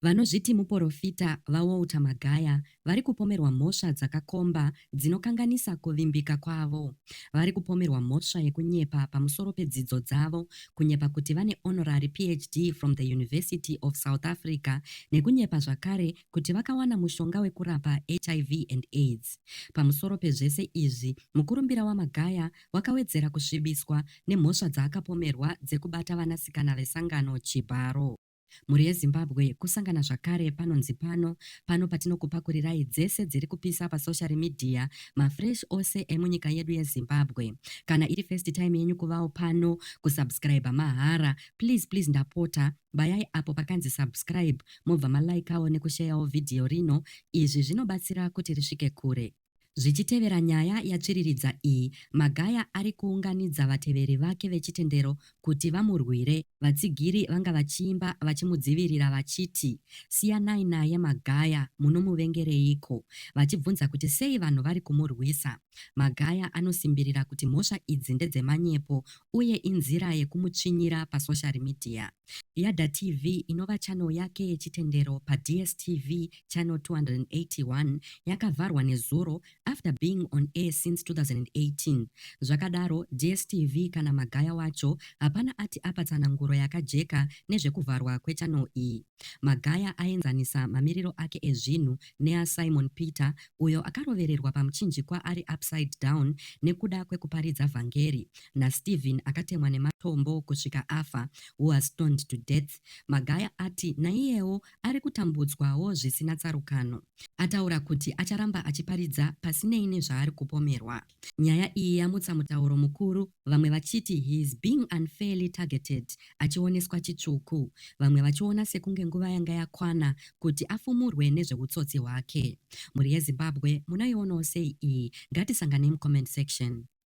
Vanozviti muporofita VaWalter Magaya vari kupomerwa mhosva dzakakomba dzinokanganisa kuvimbika kwavo. Vari kupomerwa mhosva yekunyepa pamusoro pedzidzo dzavo, kunyepa kuti vane honorary PhD from the University of South Africa nekunyepa zvakare kuti vakawana mushonga wekurapa hiv and Aids. Pamusoro pezvese izvi, mukurumbira waMagaya wakawedzera kusvibiswa nemhosva dzaakapomerwa dzekubata vanasikana vesangano chibharo. Mhuri yeZimbabwe kusangana zvakare panonzi pano, pano patinokupakurirai dzese dziri kupisa pasoshari midhiya, mafresh ose emunyika yedu yeZimbabwe. Kana iri first time yenyu kuvawo pano, kusubscriber mahara, please please ndapota, bayai apo pakanzi subscribe mobva malikeawo nekusheyawo vhidhiyo rino, izvi zvinobatsira kuti risvike kure. Zvichitevera nyaya yatsviriridza iyi, Magaya ari kuunganidza vateveri vake vechitendero kuti vamurwire. Vatsigiri vanga vachiimba vachimudzivirira vachiti, Siyanai naye Magaya, munomuvengereiko? Vachibvunza kuti sei vanhu vari kumurwisa. Magaya anosimbirira kuti mhosva idzi ndedzemanyepo uye inzira yekumutsvinyira pasoshari midhiya. Yadah TV inova channel yake yechitendero paDSTV Channel 281 yakavharwa nezuro after being on air since 2018. Zvakadaro, DSTV kana Magaya wacho hapana ati apa tsananguro yakajeka nezvekuvharwa kwechannel iyi. Magaya aenzanisa mamiriro ake ezvinhu neaSimon Peter uyo akarovererwa pamuchinjikwa ari upside down nekuda kwekuparidza vhangeri naStephen akatemwa nematombo kusvika afa, who was stoned to death. Magaya ati naiyewo ari kutambudzwawo zvisina tsarukano. Ataura kuti acharamba achiparidza pasinei nezvaari kupomerwa. Nyaya iyi yamutsa mutauro mukuru, vamwe vachiti he is being unfairly targeted achioneswa chitsvuku, vamwe vachiona sekunge nguva yanga yakwana kuti afumurwe nezveutsotsi hwake. Mhuri yeZimbabwe munoionawo sei iyi? Ngatisanganei mucomment section.